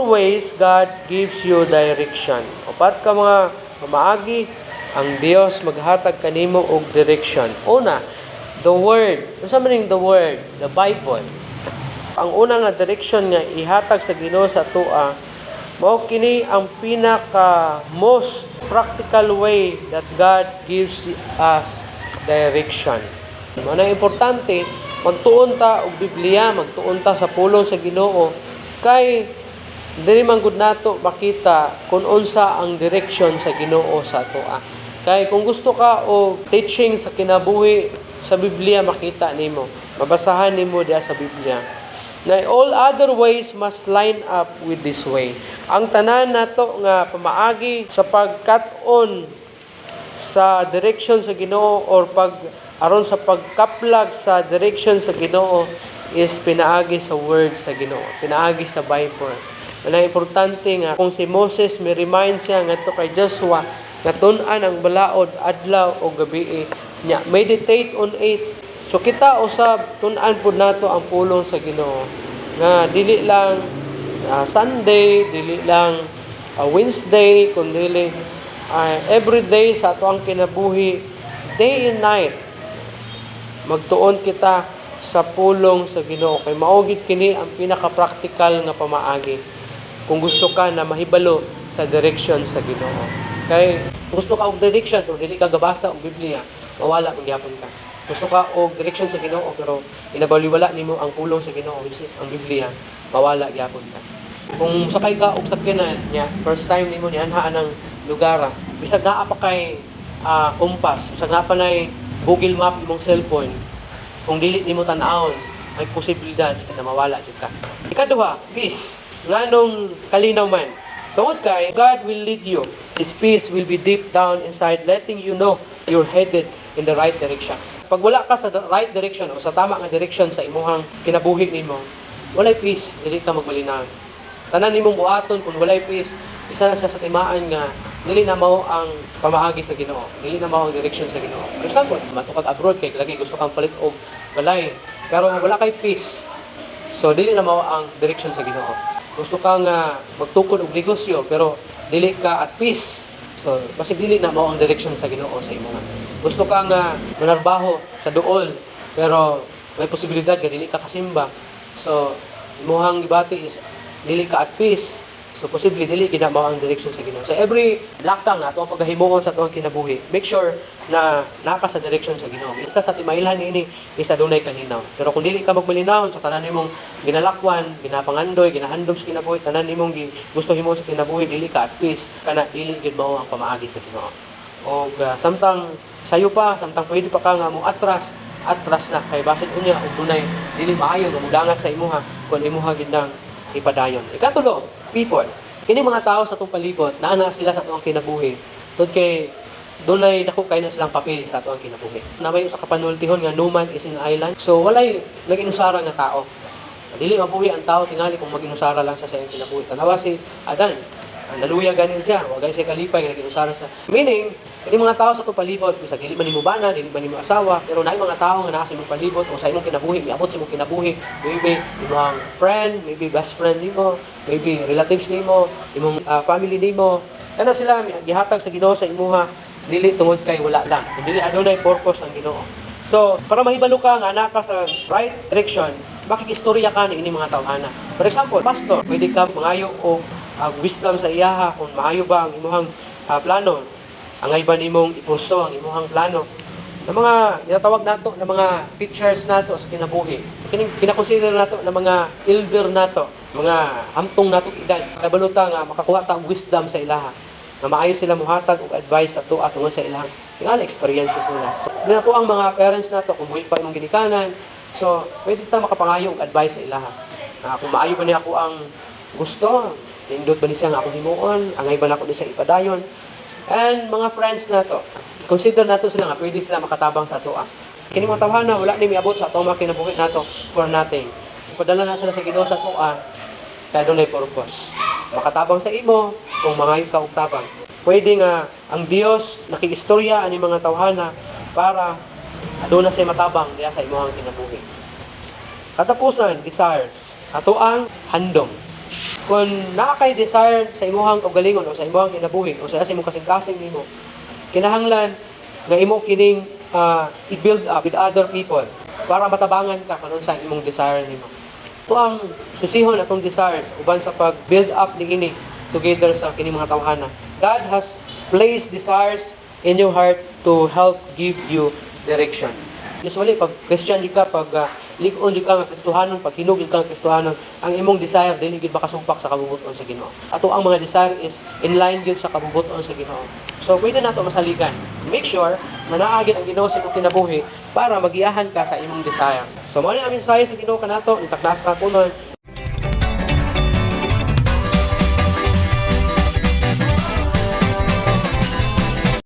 Four ways God gives you direction. Upat ka mga pamaagi ang Dios maghatag kanimo og direction. Una, the Word. Unsa man ning the Word? The Bible. Ang una nga direction nga ihatag sa Ginoo sa atoa, mao kini ang pinaka most practical way that God gives us direction. Mao na importante magtuon ta og Biblia, magtuon ta sa pulong sa Ginoo kay diri man gud nato makita kung unsa ang direction sa Ginoo sa atoa. Kay kung gusto ka og teaching sa kinabuhi, sa Biblia makita nimo, mabasahan nimo diha sa Biblia. Na all other ways must line up with this way. Ang tanan nato nga pamaagi sa pagkat-on sa direction sa Ginoo or pag aron sa pagkaplag sa direction sa Ginoo is pinaagi sa Word sa Ginoo, pinaagi sa Bible. Ana, importante nga kung si Moses mi remind siya ngadto kay Joshua nga tun-an ang balaod adlaw o gabi nya, meditate on it. So kita usab, tun-an pud nato ang pulong sa Ginoo nga dili lang Sunday, dili lang Wednesday, kundi every day sa atoang kinabuhi, day and night, magtuon kita sa pulong sa Ginoo kay mao gid kini ang pinaka practical nga pamaagi kung gusto ka na mahibalo sa direction sa Ginoo. Kay gusto ka og direction pero dili ka gabasa og Biblia, mawala kung gyapon ka. Gusto ka og direction sa Ginoo pero inabaliwala nimo ang pulong sa Ginoo, which is ang Biblia, mawala gyapon ka. Kung sakay ka og sakyanan nya, first time nimo nianha ang lugar, bisag naa pa kay compass, bisag naa pa nay Google Map imong cellphone, kung dili nimo tan-awon, may posibilidad na mawala jud ka. Ikaduha, peace. Nganong kalinaw man? Tungod kay God will lead you. His peace will be deep down inside, letting you know you're headed in the right direction. Pag wala ka sa the right direction o sa tama nga direction sa imuhang kinabuhi nimo, walay peace, dili ka magmalinaw. Tanan nimong buhaton, kung walay peace, isa na siya sa timaan nga dili na mao ang pamaagi sa Ginoo, dili na mao ang direction sa Ginoo. For example, maadto kag abroad kay lagi gusto kang palit og balay, pero wala kay peace. So dili na mao ang direction sa Ginoo. Gusto ka nga magtukod og negosyo pero dili ka at peace. So basig dili na mao ang direction sa Ginoo sa imo. Gusto ka nga manarbaho sa duol pero may posibilidad nga dili ka kasimba. So imuhang gibati is dili ka at peace. So posible dili gid na mao ang direction sa Ginoo. So every lakang nga atong paghimuon sa atong kinabuhi, make sure na naa ka sa direction sa Ginoo. Isa sa timailhan niini is adunay kalinaw. Pero kung dili ka magmalinaw sa tanan nimong ginalakwan, ginapangandoy, ginahandom sa kinabuhi, tanan nimong gusto himuon sa kinabuhi, dili ka at peace, kana dili gid mao ang pamaagi sa Ginoo. Og samtang sayo pa, samtang pwede pa ka nga mo atras, atras na kay basin unya og dunay dili maayo nga mudangat sa imuha kung imuha gid nang ipadayon. Ikatulo, people. Kini mga tao sa atong palibot, naa na sila sa atong kinabuhi. Tungod kay dunay dako kay na silang papel sa atong kinabuhi. Na may usa ka panultihon nga "No man is an island." So walay nag-inusara nga tao. Dili mabuhi ang tao tingali kung mag-inusara lang siya sa iyang kinabuhi. Tanawa si Adan. Ang naluya ganin siya, wa gani siya kalipay nga nag-inusara siya. Meaning, kini mga tao sa atong palibot, bisag dili man nimo bana, dili man nimo asawa, pero naay mga tao nga naa sa imong palibot o sa imong kinabuhi, miabot sa imong kinabuhi, maybe imong friend, maybe best friend nimo, maybe relatives nimo, imong family nimo. Kana sila gihatag sa Ginoo sa imuha dili tungod kay wala lang. Dili, adunay purpose ang Ginoo. So, para mahibalo ka nga naa ka sa right direction, makikistorya ka ni ini mga tawhana. For example, pastor, pwede ka mangayo og wisdom sa iyaha kung maayo ba ang imuhang plano. Angay ba nimong ipurso ang imuhang plano? Na mga ginatawag nato na mga teachers nato sa kinabuhi. Kining kina-consider nato na mga elder nato, mga hamtong nato edad. Kabalo ta nga makakuha ta og wisdom sa ilaha. Nga maayo sila muhatag og advice sa atoa tungod sa ilang tingali experiences nila. So, na po ang mga parents nato kung buhi pa imong ginikanan. So, pwede ta makapangayo og advice sa ilaha. Kung maayo ba niya ako ang gusto, nindot ba ni siya nga akong himuon, angay ba nako ni siya ipadayon. And mga friends nato, consider nato sila nga pwede sila makatabang sa atoa. Kini mga tawhana wala ni miabot sa atong mga kinabuhi nato for nothing. Padala na sila sa Ginoo sa atoa kay dunay purpose. Makatabang sa imo kung mangayo ka og tabang. Pwede nga ang Dios nakiistorya ani mga tawhana para aduna siya matabang diha sa imong kinabuhi. Katapusan, desires. Ato ang handom. Kung naa kay desire sa imuhang kaugalingon o sa imuhang kinabuhi o sa imong kasing-kasing nimo, kinahanglan nga imo kining i-build up with other people para matabangan ka kung sa imong desire nimo. Ito ang susihon atong desires uban sa pag-build up niini together sa kini mga tawhana. God has placed desires in your heart to help give you direction. Usually, pag Christian jud ka, pag lig-on jud ka nga Kristohanon, pag hinog jud ka nga Kristohanon, ang imong desire dili gid makasupak sa kabubut-on sa Ginoo. Ato ang mga desire is in line gyud sa kabubut-on sa Ginoo. So pwede nato masaligan. Make sure na naa gyud ang Ginoo sa imong kinabuhi para magiyahan ka sa imong desire. So mao ni ang mensahe sa Ginoo kanato, itaknas ka kunon.